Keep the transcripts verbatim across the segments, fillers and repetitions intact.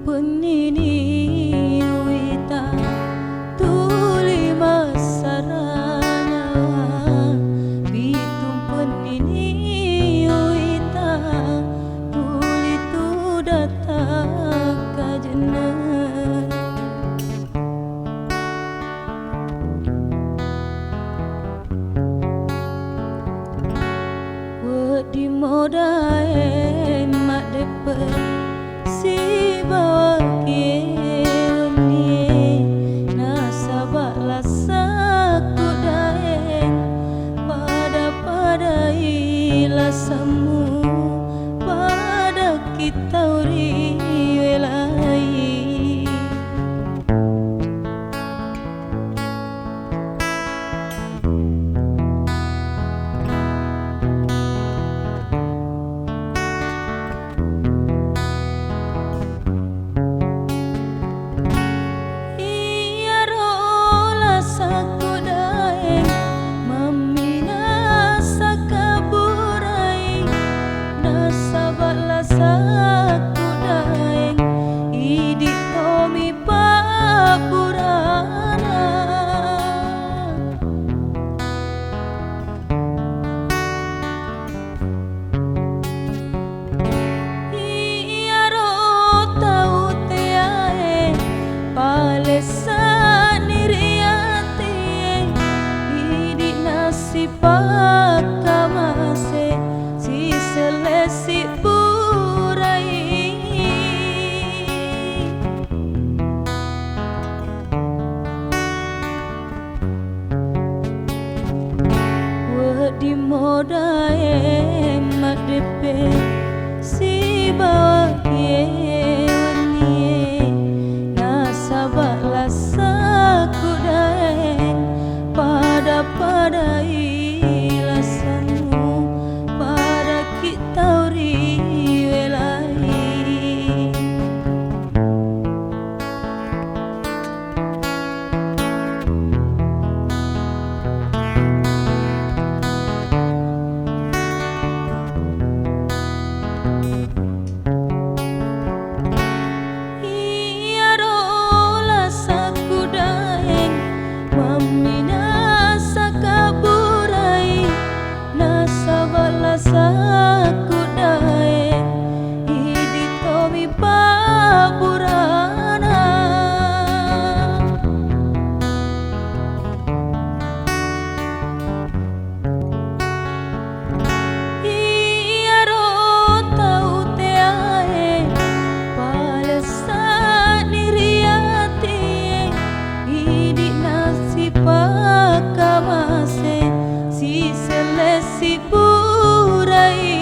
Pennini uwita tuli massarana, pitung pennini uwita tuli tu datakka jenne. Wedding modaeng maddeppe sibawa kie wennie, nasaba lasakku daeng pada-padai lasammu, padakki tau riwelai. Iyaro lasakku daeng mamminasa kabburai, nasaba lasakku daeng idi tomi pabburana. Iyaro tau teae palessani ri atie, idi nasipakkamase siselle sibburai. Wedding modaeng maddeppe sibawa kie wennie, nasaba lasakku daeng pada-padai lasammu, padakki tau riwelai. Iyaro lasakku daeng mamminasa kabburai, nasaba lasakku daeng idi tomi pabburana. Iyaro tau teae palessani ri atie, idi nasipakkamase siselle sibburai.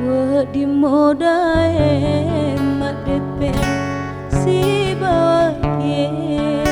Wedding modaeng maddeppe sibawa kie